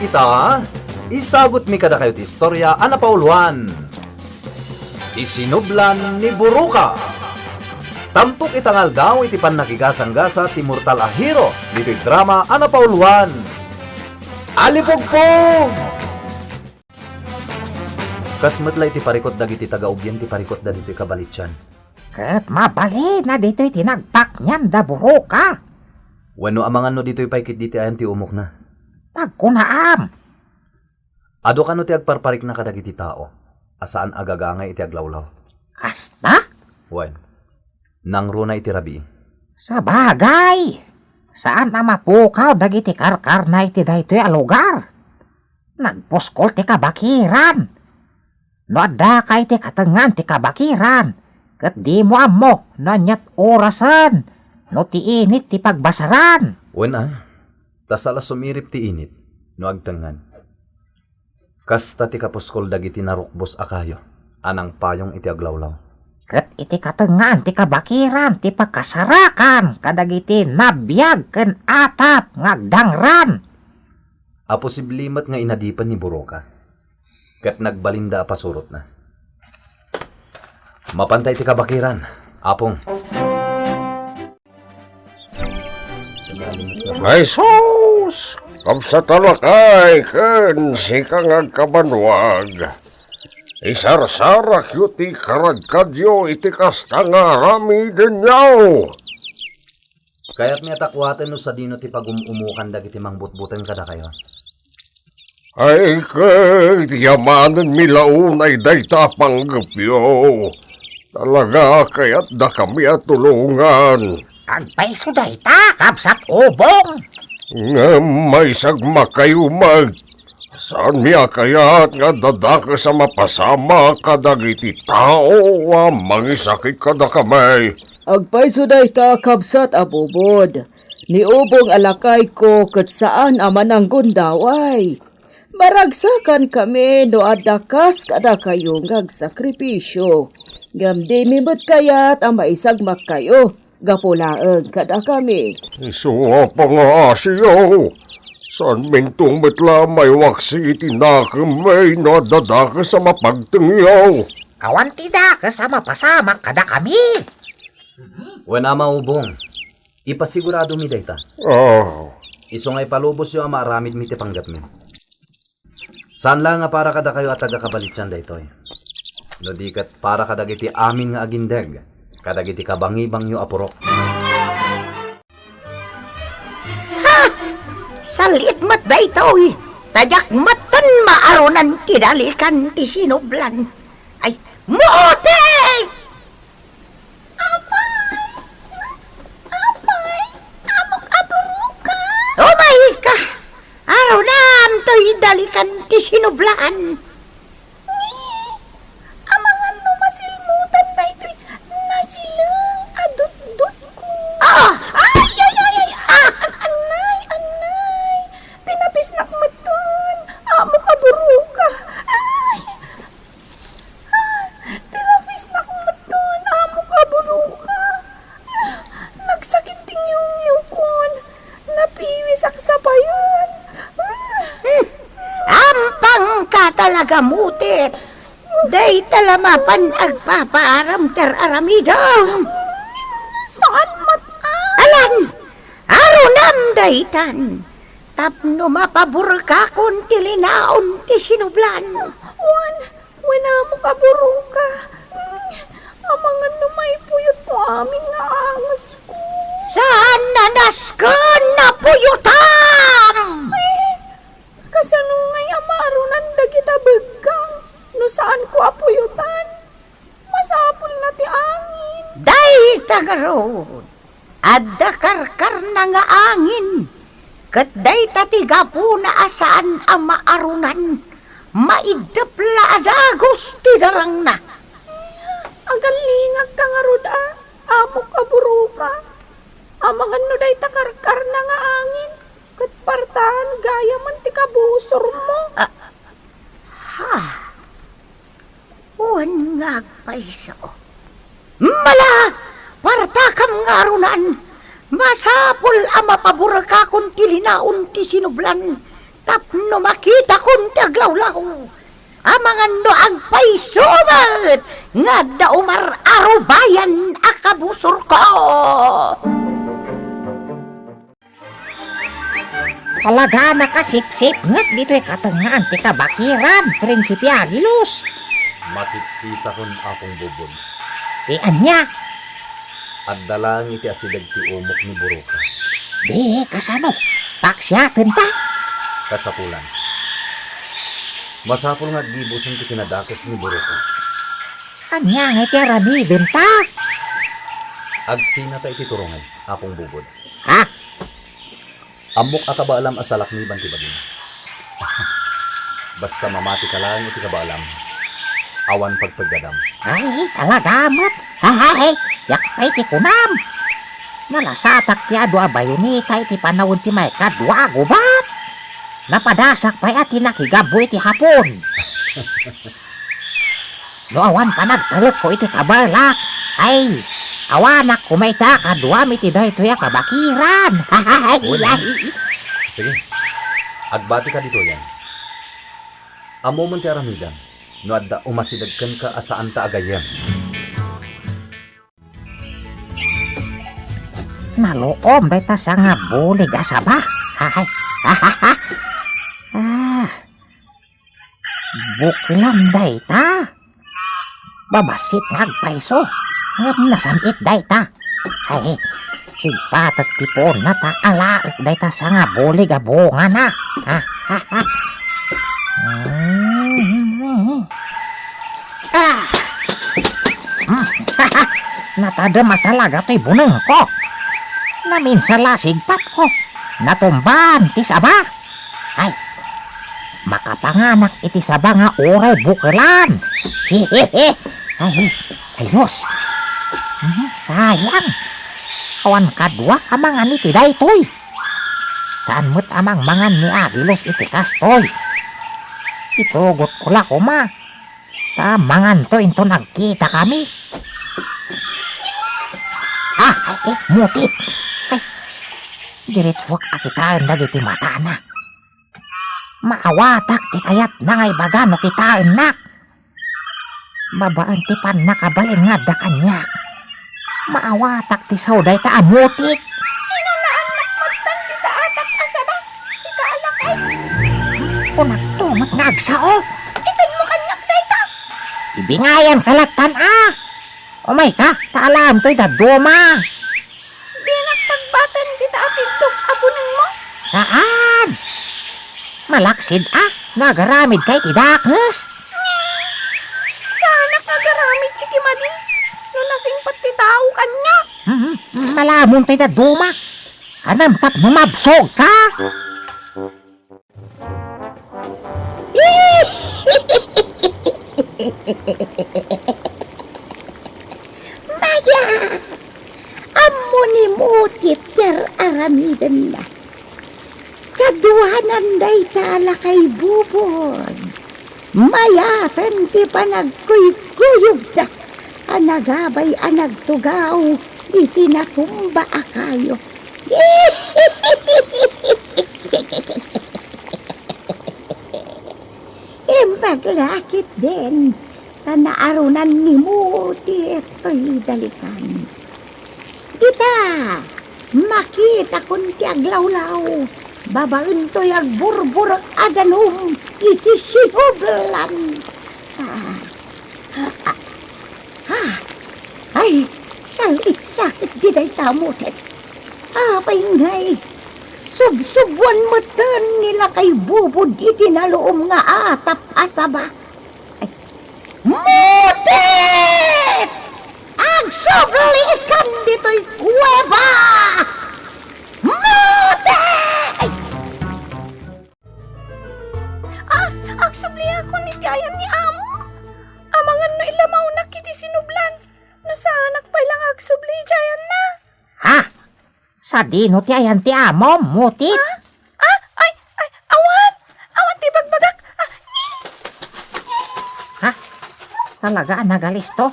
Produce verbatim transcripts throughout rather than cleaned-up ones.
Ta, isagutmi kadakayo ti istorya a napauluan, Ti Sinublan ni Buruka. Tampok ita nga aldaw iti pannakigasang-gasa ti mortal a hero ditoy drama a napauluan, Alipugpog! Kas met la iti parikut dagiti taga-ubien ti parikutda ditoy kabalitian. Ket mabalina ditoy ti nagpaknian da Buruka. Wenno amangan no ditoy pay ketdi ti ayan ti umokna. Pagkunaam. Adu kano ti agparparikna kadagiti tao a saan a gagangay iti aglawlaw? Kasta? Wen, nangruna iti rabii. Sabagay, saan a mapukaw dagiti karkarna iti daytoy a lugar. Nagpuskol ti kabakiran. No addaka iti katengngaan ti kabakiran, ket dimo ammo no aniat orasen, no ti init ti pagbasaran. Wen a, ta saan la sumirip ti init no agtengngan. Kasta ti kapuskol dagiti narukbos a kayo a nangpayong iti aglawlaw. Ket iti katengngaan ti kabakiran ti pakasarakan kadagiti nabiag ken atap nga agdangran. A posible met nga inadipen ni Buruka. Ket nagbalinda a pasurotna. Mapanta iti kabakiran, Apong. Ay sus! Kabsat a lakay ken sika nga agkabanwag. Isarsarakyo ti karadkadyo iti kasta nga aramidenyo. Kayatmi a takuaten no sadino ti pagum-umukan dagiti mangbutbuteng kadakayo. Ay, ket yamanenmi la unay dayta a panggepyo. Talaga a kayatdakami a tulongan. Agpayso dayta, Kabsat Ubong. Ngem maisagmakayo met. Saanmi a kayat nga addadakes a mapasamak kadagiti tao a mangisakit kadakami. Agpayso dayta, Kabsat Abubod. Ni Ubong a lakayko ket saan a mananggundaway. Maragsakankami no adda kas kadakayo nga agsakripisio. Ngem dimi met kayat a maisagmakkayo gapu laeng kadakami. Isu a pangaasiyo. Saanminto met la a maiwaksi iti nakemmi no adda dakes a mapagtengyo. Awan ti dakes a mapasamak kadakami. Wen, Ama Ubong, ipasiguradomi dayta. Ah. Isu nga ipalubosyo a maaramidmi ti panggepmi. Saan la nga para kadakayo a taga-kabalitian daytoy. No di ket para kadagiti amin nga agindeg, kadagiti kabangibangyo a purok. Ha! Saliit met daytoy! Ta diak metten maarunan ti dalikan ti sinublan. Ay, muti! Apay! Apay! Amok a Buruka! Umayka! Arunam toy dalikan ti sinublan. Ni, amangan no masilmutan daytoy nasileng a dutdutko. Ah! Ay, ay, ay, ay, ah! An-, annay, annay! Tinapisnak metten! Amok a Buruka! Ay! Tinapisnak metten, amok a Buruka. Nagsakit ti ngiwkon. Napiwisak sapayan. Hmm, ampangka talaga, Mutit. Dayta la mapan agpapaaram ti ar-aramidem. Saan met a? Alan, arunam daytan. Tapno mapaburkakon ti linaon ti sinublan. Wen, Wen, amok a Buruka. Mm, amangan no maipuyotko amin nga angesko. Saan a nasken a puyotam! Eh, kasano ngay a maarunan dagita beggang no saanko a puyotan? Masapulna ti angin. Dayta ngarud. Adda karkarna nga angin, ket dayta ti gapuna a saan a maarunan, maiddep la a dagus ti darangna. Agallingakka ngarud a, amok a Buruka. Amangan no dayta karkarna nga angin, ket partaan gayamen ti kabusormo. Ah, ha? Wen nga agpayso. Mala, partakam nga arunan, masapul a mapaburkakon ti linaon ti sinublan, Tapno makitakon ti aglawlaw, amangan no agpayso met nga adda umar-arubayan a kabusorko. Talaga a nakasipsipnget ditoy katengngaan ti kabakiran, Prinsipe Agilus. Makitkitakon, Apong Bubon. Ti ania? Adda laeng iti asideg ti umok ni Buroka. Di, kasano? Paksiatenta. Kasapulan. Masapul nga aggibusen ti kinadakes ni Buroka. Ania nga iti aramidenta? Agsinata iti turongay, Apong Bubon. Ha? Ammok a kabaelam a salakniban ti bagim. Basta mamatika laeng iti kabaelam, awan pagpaggadam. Ay, talaga met. Hahahay, siak pay ti kunam. Nalasatak ti adu a bayoneta iti panawen ti maikadua a gubat. Napadasak pay a ti nakigabbu iti Hapon. No awan panagtalekko iti kabaelak, ay, awanak koma ita kaduam iti daytoy a kabakiran. Wen, sige. Agbatika ditoyen. Ammomen ti aramidem no adda umasideg kenka a saanta a gayyem. Naluom dayta sangabulig a saba. Ay. Ah. Bukelan dayta. Babassit nga agpayso. Ngem nasam-it dayta. Ay, sigpatek ti puonna ta alaek dayta sangabulig a bungana. Ha, ha, ha. Mm. Ah! Hmm. Natadem a talaga toy bunengko. Naminsan la sigpatko. Natumban ti saba. Ay, makapanganak iti saba nga uray bukelan. Hehehe. Ay, ayos. Hmm, sayang. Awan kaduak a mangan iti daytoy. Saan met a mangmangan ni Agilos iti kastoy. Itugotko la koma. Ta manganto inton agkitakami. Ah, ay, ay, muti. Ay, diretsuak a kitaen dagiti matana. Maawatak ti kayatna nga ibaga no kitaennak. Babaen ti pannakabalin nga adda kaniak. Maawatak ti sao dayta a mutik. Inulaannak met dagita atak a saba, sika a lakay. Kunakto met nga agsao. Itedmo kaniak dayta. Ibingayanka lattan a. Umayka, ta alaem toy dadduma. Dinak pagbaten dita a tindog a bunengmo? Saan? Malaksid a, nagaramidka iti dakes. Saanak nga agaramid iti madi no nasingpet ti tao kaniak. Mhm, malamon tay dadduma. Kanem tapno mabsogka. Mayat! Ammo ni Mutit ti ar-aramidenna. Kaduanan dayta a lakay bubon. Mayaten ti panagkuykuyogda a nagabay a nagtugaw iti natumba a kayo. Imbag la ketdin ta naarunan ni Mutit toy dalikan. Ita, makitakon ti aglawlaw, babaen toy agburburek a danum iti sinublan. Ah, ah, ah, ah. Ay, saliksalik di dayta a Mutit. Apay ngay, subsubuan metten ni lakay bubon iti naluom nga atap a saba. Ay, Mutit! Agsublikan ditoy kuweba! Mutit! Ah, agsubliakon iti ayan ni Amo. Amangan no ilamawnak iti sinublan. No saanak pay la nga agsubli iti ayanna. Ha? Sadino ti ayan ti amom, Mutit? Ah? Ah? Ay, ay, awan! Awan ti bagbagak! Ah, eh! Ha? Talaga a nagalisto?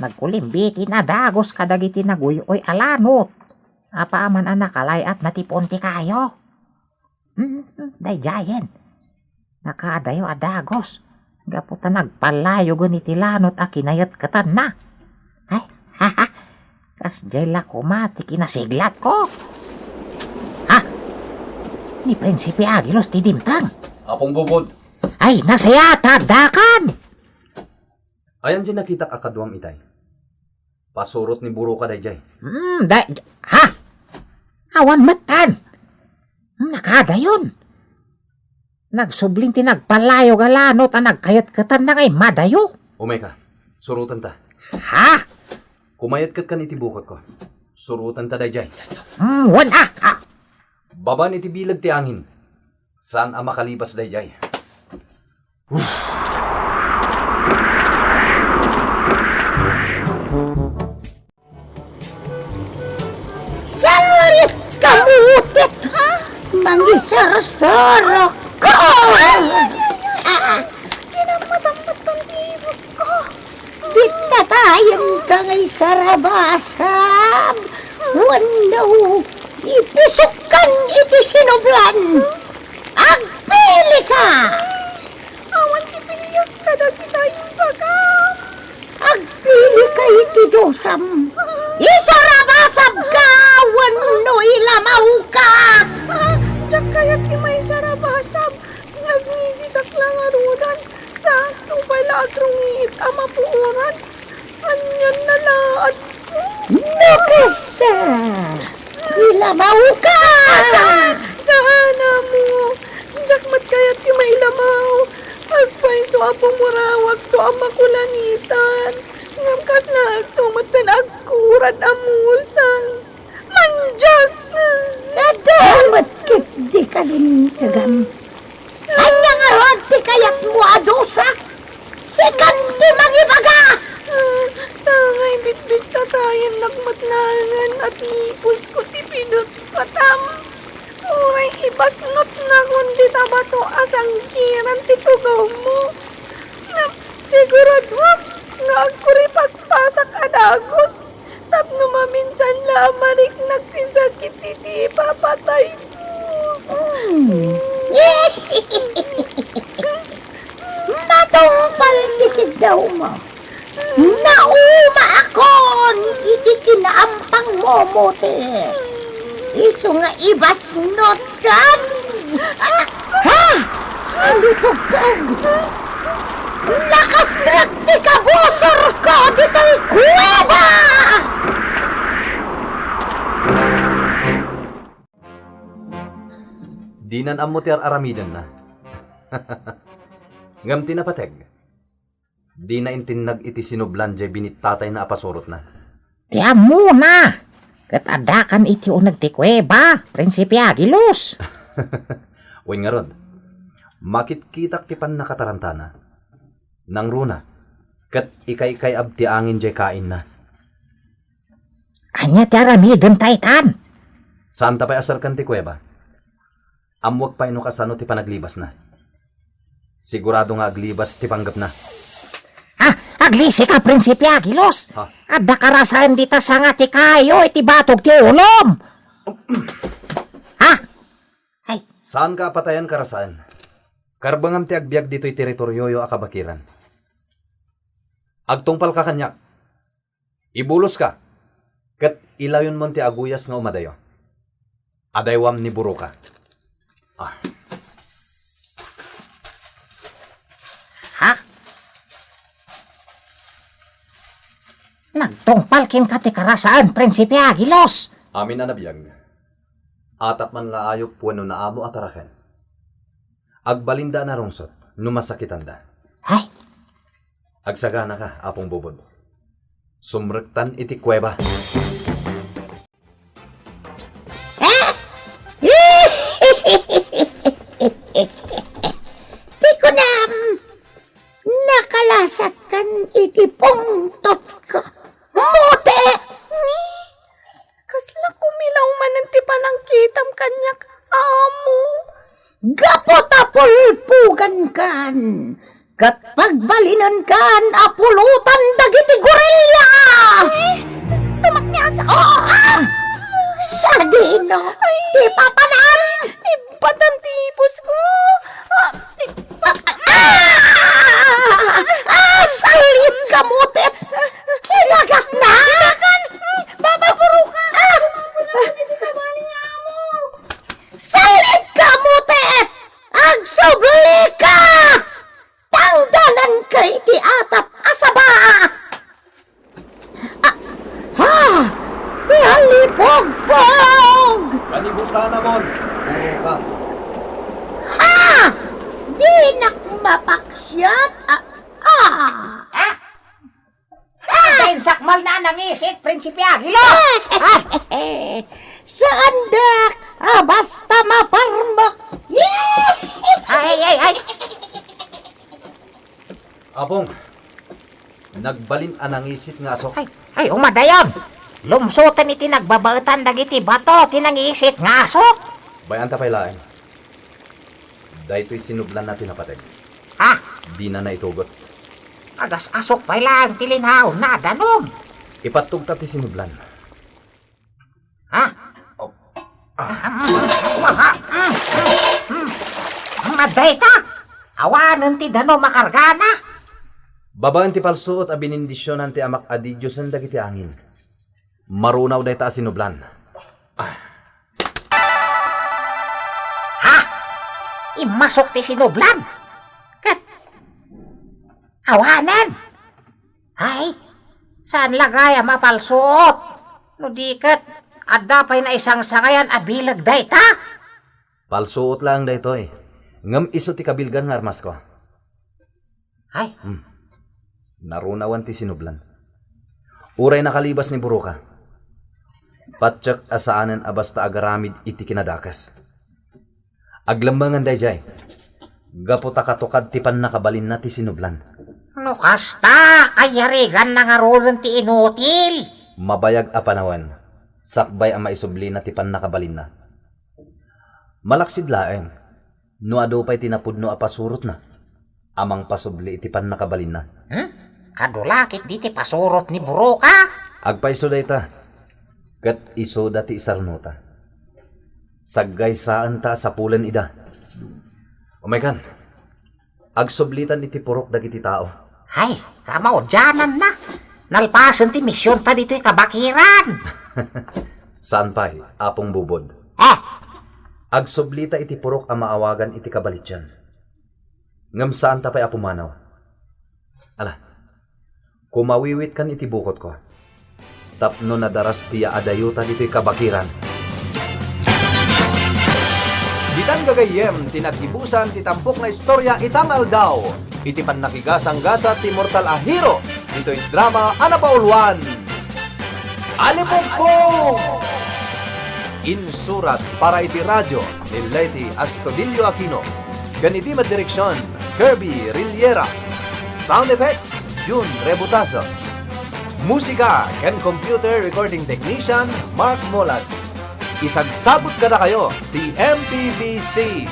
Nagkulimbitin a dagus kadagiti naguy-uy a lanot. Apaman a nakalay-atna ti puon ti kayo. Hmm, daydiayen. Nakadayo a dagus. Gapu ta nagpalayogen iti lanot a kinayatketanna. Ay, ha, ha. Kasdiay la koma ti kinasiglatko. Ha? Ni Prinsipe Agilos ti dimteng. Apong Bubod. Ay, nasayaat, addakan! Ayan ti nakitak a kaduam itay. Pasurot ni Buroka daydiay. Hmm, da, ha? Awan metten. Nakadayon. Nagsubling ti nagpalayog a lanot a nagkayatketanna nga immadayo. Umay ka. Surotenta. Ha? Kumayatketkan iti bukotko. Surotenta daydiay. Hmm, wen, ah, ah. Babaen iti bileg ti angin. Saan a makalibas daydiay. Salit ka mutit! Ha? Mangisarsarok ko! Ay, ay, ay, ay, ay! Ah! Kinammatammat ti ibus ko! Bitatayen ka nga isarabasam! Wenno ipusokkan iti sinublan! Agpili ka! Awan ti piliek kadagita imbagam. Agpili ka iti dusam. Isarabasam ka wenno ilamaw ka. Ah, diak kayat ti maisarabasam. Nagnisidak la ngaruden. Saanto pay la agrungiit a mapuoran. Anian na laat. No kasta, ilamaw ka! Saan, saan, amo? Diak met kayat ti mailamaw. Agpayso a pumurawakto a makulangitan. Ngem kasla agto met ti agkurad a musang. Mandiak! Adu met ketdi kalintegam. Ania ngarud ti kayatmo a dusa? Sikan ti mangibaga! Ah, tangay bitbittatayennak met laengen a ti ipusko ti pinutpatam. Uray ibasnotnakon dita bato a sangkiran ti tugawmo. Ngem siguraduak nga agkuripaspasak a dagus. Tapno maminsan la a mariknak ti sakit iti ipapatayko. Hmm. Matungpal ti kiddawmo. Naumaakon iti kinaampangmo, Muti. Isu nga ibasnot Kan! Ha? Alipugpog! Nakasdrak ti kabusorko ditoy kuweba! Dinan ammo ti ar-aramidenna. Ngem ti napateg, dina intinnag iti sinublan jay binittatayna a pasurotna. Ti ammona, ket addakan iti uneg ti kuweba, Prinsipe Agilos. Wen ngarud, makitkitak ti pannakatarantana. Nangruna, ket ikaykay-ab ti angin jay kainna. Ania ti aramidenta itan? Saanta pay a serkan ti kuweba. Ammoak pay no kasano ti panaglibasna. Sigurado nga aglibas ti panggepna. Ah, aglisika, Prinsipe Agilos! Ha? Adda karasaen dita sanga ti kayo iti batog ti ulom! Ha? Ay. Saanka a patayan, karasaen. Karbengam ti agbiag ditoy teritorioyo a kabakiran. Agtungpalka kaniak. Ibuloska, ket ilayonmon ti aguyas nga umadayo. Adaywam ni Buroka. Ah. Ha? Nagtungpal kenka ti karasaen, Prinsipe Agilos! Amin a nabiag. Atap man nga ayup wenno naamo a taraken. Agbalinda a narungsot no masakitanda. Ay! Agsaganaka, Apong Bubod. Sumrektan iti kuweba. Ti kunam, nakalasatkan iti pungtotka. Muti! Kasla kumilaw manen ti panangkitam kaniak, amo. Gapu ta pulpugankan, ket pagbalinenkan a pulutan dagiti gorilla! Eh, tumakniasak. Oh, ah! Sadino ti papanan? Ib-, Patam ti ipusko. Ah, ah, ah, ah, salit ka, Mote. Kinagat na. Kinakan. Baba, puro ka. Ah. Salit ka, Mote. Agsubli ka. Tangdanan ka iti atap a saba. Ah, ha! Ti alipogpog! Kanibusanamon, puro ka. Ha! Dinak mapaksiat! Ah! Ah! Ah! Dahil sakmal na nangisit, Prinsipe Agilo! Ah! Saandak! Ah, basta maparmak! Ay, ay, ay! Apong, nagbalin a nangisit nga asok. Ay, ay, umadayon! Lumsoten iti nagbabaetan dagiti bato ti nangisit nga asok. Bay-anta pay laeng. Daytoy sinublanna ti napateg. Ha? Dina naitugot. Agas-asok pay laeng ti linawna, danum. Ipattogta ti sinublan. Ha? Oh. Madayta! Awanen ti danum a kargana! Babaen ti palsuot a binindisionan ti Amak a Didiosen dagiti angin. Marunaw dayta a sinublan. Ha? Immasok ti sinublan? Ket awanen? Ay, saan la gayam a palsuot? No di ket, adda pay naisangsangayan a bileg dayta? Palsuot laeng daytoy. Ngem isu ti kabilgan nga armasko. Ay. Hmm. Narunawan ti sinublan. Uray nakalibas ni Buroka. Patiek a saanen a basta agaramid iti kinadakes. Aglemmengan daydiay. Gapu ta katukad ti pannakabalinna ti sinublan. No kasta, kayariganna ngaruden ti inutil. Mabayag a panawen, sakbay a maisublina ti pannakabalinna. Malaksid laeng, no adu pay ti napudno a pasurotna a mangpasubli iti pannakabalinna. Hmm? Adu la ketdi ti pasurot ni Buroka? Agpayso dayta, ket isuda ti isarnota. Saggaysaenta a sapulen ida. Umaykan, agsublitan iti purok dagiti tao. Ay, kamaudiananna. Nalpasen ti misionta ditoy kabakiran. Saan pay, Apong Bubod. Ah! Agsublita iti purok a maawagan iti kabalitian. Ngem saanta pay a pumanaw. Ala, kumawiwitkan iti bukotko. Tapno nadaras ti yaadayota ditoy kabakiran. Ditan gagayyem ti nagibusan ti tampok nga istorya ita nga aldaw iti pannakigasanggasat ti mortal a hero ditoy drama a napauluan, Alipugpog! Insurat para iti radio ni Leti Astudillo Aquino ken iti met direksion, Kirby Rillera. Sound effects, Jun Rebutazo. Musika ken computer recording technician, Mark Molat. Isagsagut kadakayo ti M P B C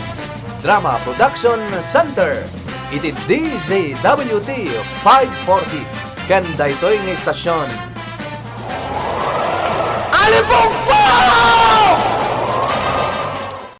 Drama Production Center iti D Z W T five forty ken daytoy nga istasion. Alipugpog!